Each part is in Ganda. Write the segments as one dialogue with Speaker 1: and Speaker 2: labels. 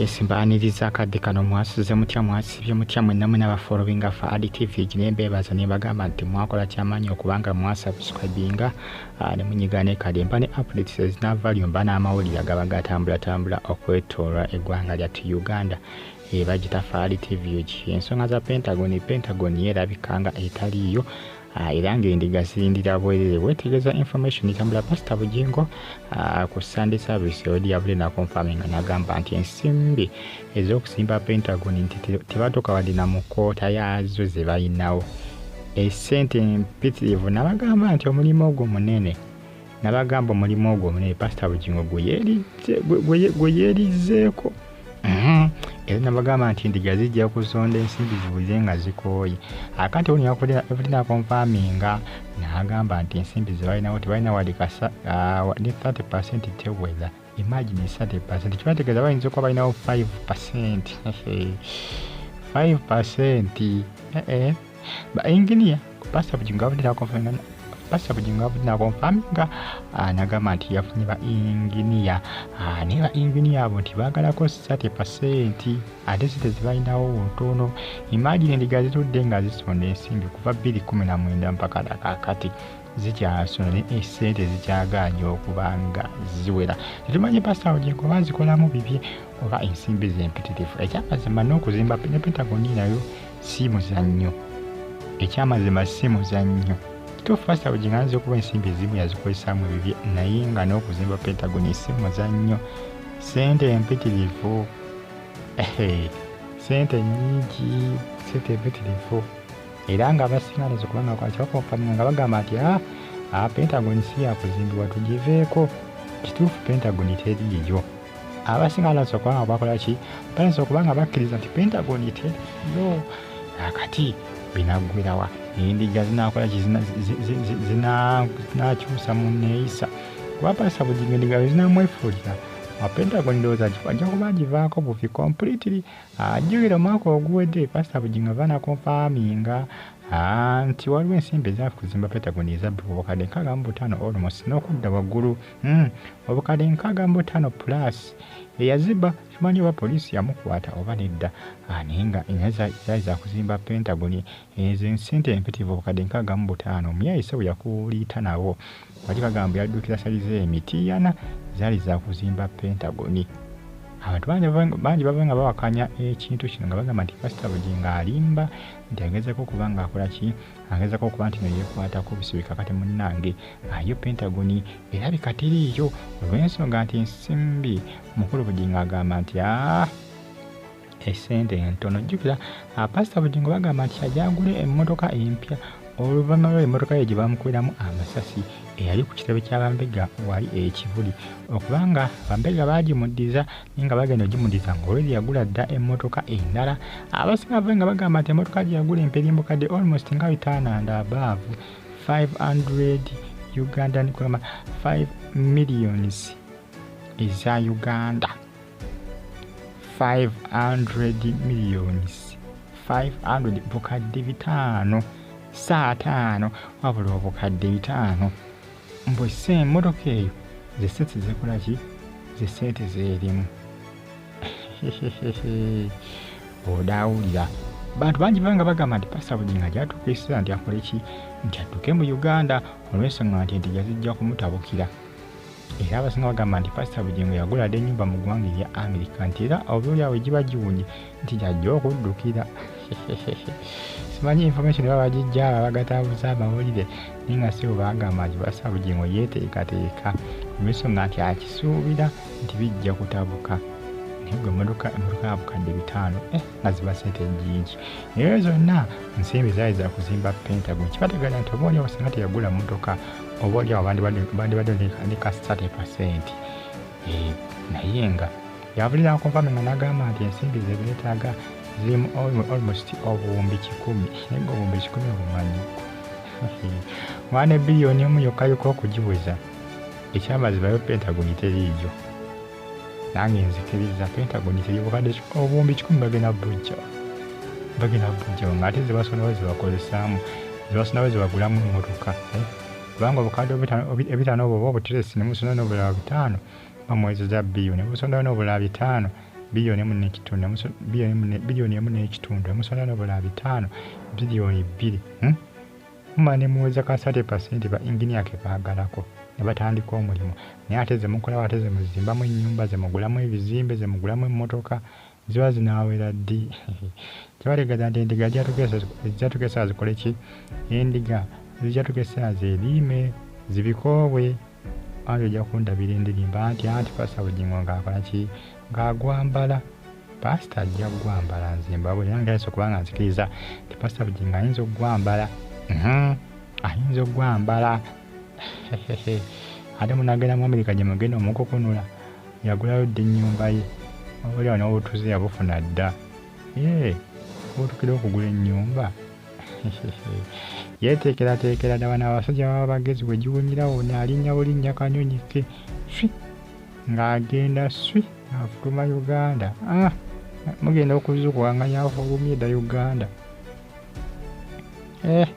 Speaker 1: Yes, mbaaniriza akadde kano. Mwasuze mutya? Mwasibye mutya mwenna mwena abafollowinga Fahad TV? Gine mbeebaza ne bagamba nti mwakola kyamaanyi okubanga mwasubscribinga ne munyiga ne kade mba ne updates ezina value, mba n'amawulire agaba gatambulatambula okwetoola eggwanga lyattu Uganda. Bagita Fahad TV UG. Ensonga za Pentagon, Pentagon yerabika nga etaliiyo, era ng'endiga zirindira bwerere. Weetegereza information etambula, Pasita Bugingo ku Sunday service odi yavudde naconfirminga n'agamba nti ensimbi ez'okusimba Pentagon nti tebatuuka wadde na mu koota yaazo ze balinawo, esente empitirivu. Nabagamba nti omulimu ogwo munene, nabagamba omulimu ogwo munene Pasita Bugingo gwe yeerizeeko. Era nabagamba nti endiga zijja kusonda ensimbi ziwulire nga zikooye. Akati ono yavudde naconfirminga n'agamba nti ensimbi ze balinawo tebalina wadde kasa ne 30% teweza. Imagine, 30%! Kibategeeza bayinza okuba balinawo 5%, 5%. Ba engineer, Pastor Bugingo avudde naconfirminga, Pastor Bugingo avudde naconfirminga n'agamba nti yafunye ba engineer, naye ba engineer abo nti baagalako 30%, ate sente zebalinawo ntono. Imagine, endiga zitudde nga zisonda ensimbi kuva 2019 mpaka nakakati zikyasonda, naye esente zikyagaanye okuba nga ziwera. Tetumanyi Pastor Bugingo oba zikolamu bibye oba ensimbi zempitirivu. Ekyamazima n'okuzimba ne Pentagon nayo si muzannyo, ekyamazima si muzannyo. Kituufu Pastor Bugingo ayinza okuba ensimbi ezimu yazikozesaamu ebibye, naye nga n'okuzimba Pentagon si muzannyo, sente empitirivu, sente nyingi, sente empitirivu. Era nga abasinga nezo kubanga kwakibaconfirminga nga bagamba nti Pentagon si yakuzimbibwa, tugiveeko. Kituufu Pentagon teriiyo. Abasinga balayinza okuba nga bakola ki, bayinza okuba nga bakkiriza nti Pentagon teriiyo. Akati binaggwerawa? Endiga zinakola ki? Zinakyusa mu neeyisa? Kuba Pasita Bugingo endiga zinamwefuulira wa Pentagon, ndowooza ajja kuba agivaako bufi completely. Ajjukira omwaka oguwedde Pasita Bugingo ava naconfirminga nti waliwo ensimbi ezakuzimba Pentagon ezabbibwa, obukadde 65 almost n'okudda waggulu, obukadde 65 plus. Eyazibba simanyi oba poliisi yamukwata oba nedda, naye nga zaali zakuzimba Pentagon ezo ensente empitirivu, obukadde 65. Omuyayise bwe yakuliita nabo bali bagamba yaddukira salize emitiyana, zaali zakuzimba Pentagon. Abantu bangi bava nga bawakanya ekintu kino nga bagamba nti Pasita Bugingo alimba, nti agezako okuba nga akola ki, agezako okuba nti no yeekwatako bisubi. Kakati munnange, ayo Pentagon erabika teriiyo olw'ensonga nti ensimbi, mukulu Bugingo agamba nti esente ntono. Jjukira Pasita Bugingo bagamba nti ajagule emmotoka empya oluvannyuma lw'emmotoka ye gye bamukubiramu amasasi eyali ku kitebe ky'abambega wali ekibuli, okubanga bambega baagimuddiza, naye nga bagenda ogimuddiza ng'olwedi yagula dda emmotoka endala. Abasinga bave nga bagamba nti emmotoka gye yagula emperi mbukadde almost nga 500 and above, 500 Ugandan, kugamba 5 millions eza Uganda, 500 millions, 500, bukadde 500, saataano wabula obukadde 500. Mbwe se emmotoka eyo ze sente zikola ki, ze sente zeerimu odaawulira. Bantu bangi banga bagamba nti Pasita Bugingo ajatuuka ekiseera nti akole ki, nti adduke mu Uganda olw'ensonga nti endiga zijja kumutabukira. Era abasinga bagamba nti Pasita Bugingo yagula dda ennyumba mu ggwanga erya Amerika, nti era oboolyawo egiba giwunye nti gyajja okuddukira. Simanyi information baba bagijja abo abagatambuza amawulire, naye nga si bwe bagamba nti Pasita Bugingo yeeteekateeka olw'ensonga nti akisuubira nti bijja kutabuka. Naye gwe emmotoka ya bukadde 500, nga ziba sente nnyingi, naye zonna nsimbi zaali za kuzimba Pentagon. Kibategeeza nti oba oliawo singa teyagula mmotoka, oba oliawo bandibadde ne ka 30%. Naye nga yavulira nconfirminga n'agamba nti ensimbi ze beetaaga zirimu almost obuwumbi 100. Naye nga obuwumbi 100 obumanyi mwana, 1 billion yokka yokka okugiweza. Ekyamazima yo Pentagon teriiyo. Nange nzikiriza Pentagon teri. Bukadde obuwumbi 100 bagenda bujja, bagenda bujjawo, ng'ate zebasondawo zebakozesaamu, zebasonawo zebagulamu emmotoka, kubanga obukadde 500 obwo oba obuteresi ne musondawo n'obulala 500 bamuwezeza biliyoni, ne busondawo n'obulala 500. 1.5 biliyoni, 1.5 biliyoni, emusonda n'obulala 500 biliyoni 2, Mumala ne muweza ka 30% ba engineer ke baagalako ne batandika omulimu. Naye ate ze mukolawo, ate ze muzimbamu ennyumba, ze mugulamu ebizimbe, ze mugulamu emmotoka, ziba zinaawera ddi? Kibategeeza nti endiga zijja tuuka essaawa zikole ki? Endiga zijja tuuka essaawa zeeriime, zibikoowe. Anti ojja kundabira endirimba nti anti Pasita Bugingo ng'akola ki? Ng'agwambala. Pasita ajja kugwambala, nze mbabuulira nga ayinza okuba nga nzikiriza nti Pasita Bugingo ayinza okugwambala, ayinza okugwambala. Ate munagenda mu Amerika gye mugenda omukukunula, yagulayo dda ennyumba ye, oba n'obutuuze yabufuna dda. Ee, obutukira okugula ennyumba yeeteekerateekera dda. Bano abasajja baba bagezi, bwe giwunyirawo naalinnya bulinnya kanyonyi ke swi ng'agenda swi ng'afuluma Uganda. Ah, mugenda okuzuukuka nga yafulumye dda Uganda. Eh,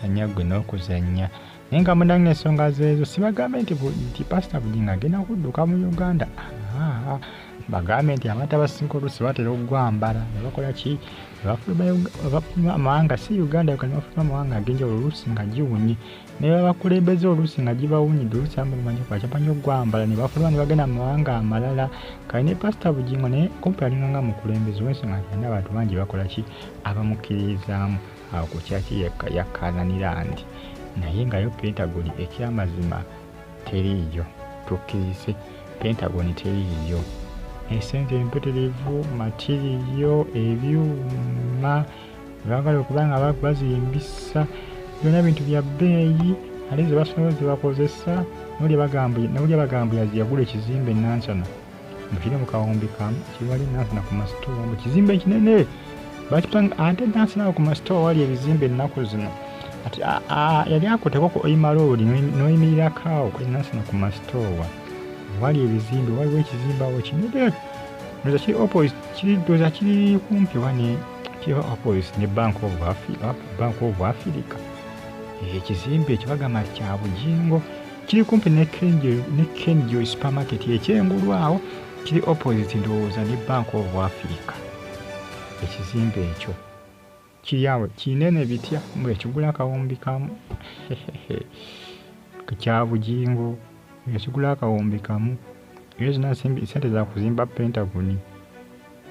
Speaker 1: zannya ggwe n'okuzannya. Naye nga munange ensonga zeezo, sibagambe nti Pasita Bugingo agenda kudduka mu Uganda. Bagambe nti abantu abasinga oluusi batera okugwambala ne bakola ki? Ne bafuluma amawanga, si Uganda yokka, ne bafuluma amawanga ag'enjawulo, oluusi nga giwunye ne babakulembeze, oluusi nga gibawunyidde, oluusi abamu bamanyi bamanyi okugwambala ne bafuluma ne bagenda mu mawanga amalala. Kale ne Pasita Bugingo naye kumpi alinga nga mukulembeze, olw'ensonga nti alina abantu bangi bakola ki? Abamukkiririzaamu awo ku kyaki yakkaananira nti naye nga yo Pentagon ekyamazima teriiyo. Tukkirize, Pentagon teriiyo, esente empitirivu, material, ebyuma baagala okuba nga bazimbisa, byonna bintu bya bbeeyi, ate ze basobola zebakozesa. Nolya bagambo yagula ekizimbe Nansana mukiri mu kawumbi kamu kiwali Nansana ku masitowa, mu kizimbe ekinene bakipanga. Ate Nansana awo ku masitowa wali ebizimbe ennaku zino ati yali akutteko ku Hoima Road n'oyimirirako awo Nansana ku masitowa wali ebizimbe, waliwo ekizimbe awo kinene, ndowooza kiri opposite, kiri ndowooza kiri kumpi wane, kiri opposite ne Bank of Africa. Ekizimbe ekyo bagamba nti kya Bugingo, kiri kumpi ne Kenjo Supermarket ekyengulu awo, kiri opposite ndowooza ne Bank of Africa. Ekizimbe ekyo kiri awo kinene bitya, mbwe ekigula 1,000 kya Bugingo, ekigula 1,000. Ezo zonna sente za kuzimba Pentagon.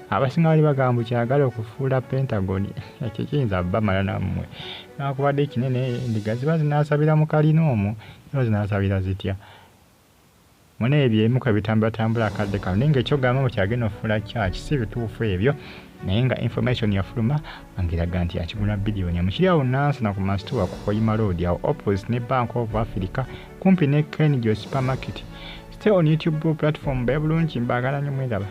Speaker 1: Abasinga bali bagamba kyagala okufuula Pentagon, ekyo kiyinza bamala nammwe, newankubadde kinene. Endiga ziba zinaasabira mu kalina omwo, ziba zinaasabira zitya? Muna ebyo ebimu ku ebitambulatambula akadde kano, naye ng'ekyogamba mbu kyagenda okufuula church si bituufu ebyo. Naye nga information yafuluma ng'eraga nti akigula 1 biliyoni. Kiri awo Nansana ku masitowa ku Hoima Road awo opposite ne Bank of Africa, kumpi ne Kenjo Supermarket. Stay on YouTube platform, beera bulungi, mbaagala nnyo, mweraba.